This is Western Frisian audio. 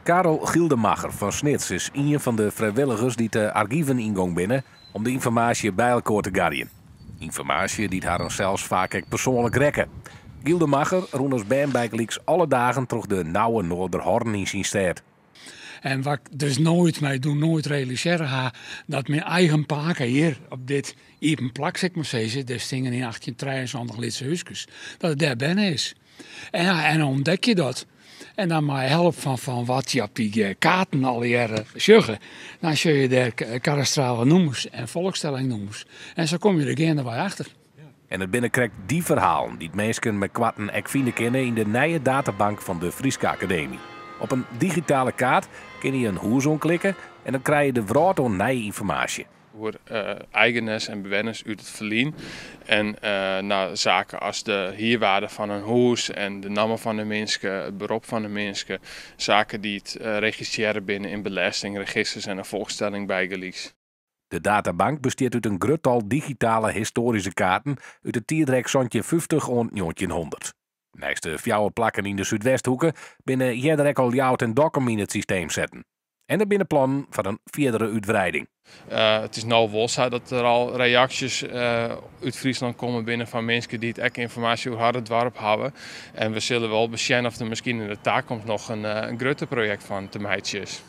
Karel Gildemacher fan Snits is ien fan de frijwilligers dy't de argiven yngong binne om de ynformaasje by elkoar te garjen. Ynformaasje dy't harren sels faak ek persoanlik rekke. Gildemacher rûn as bern bygelyks alle dagen troch de nauwe Noarderhorn yn syn stêd. En wat ik dus noait, my doe noait realisearre ha, dat myn eigen pake hjir op dit iepen plak, sil ik mar sizze, dêr stiene yn 1873 lytse húskes, dat it dêr berne is. En ja, en dan ûntdek je dat. En dan mei help fan wat je op dy kaarten allegearre sjogge, dan sjogge je dêr kadastrale nûmers en folkstellingnûmers. En sa komme je der geandewei achter. En it binne krekt dy ferhalen dy't minsken meikoarten ek fine kinne yn de nije databank fan de Fryske Akademy. Op in digitale kaart kinne je in hûs oanklikke en dan krije je de wrâld oan nije ynformaasje. Oer eigeners en bewenners út it ferline en no, saken as de hierwaarde fan in hûs en de namme fan de minske, it berop fan de minske, saken dy't registrearre binne yn belestingregisters en in folkstelling bygelyks. De databank bestiet út in grut tal digitale histoaryske kaarten út it tiidrek 1750 oant 1900. Neist de fjouwer plakken yn de Súdwesthoeke binne earder ek al Ljouwert en Dokkum yn it systeem setten. En der binne plannen foar in fierdere útwreiding. It is no wol sa dat der al reaksjes út Fryslân kommen binne fan minsken dy't ek ynformaasje oer harren doarp hawwe. En we sille wol besjen oft der miskien yn de takomst noch in grutter projekt fan te meitsjen is.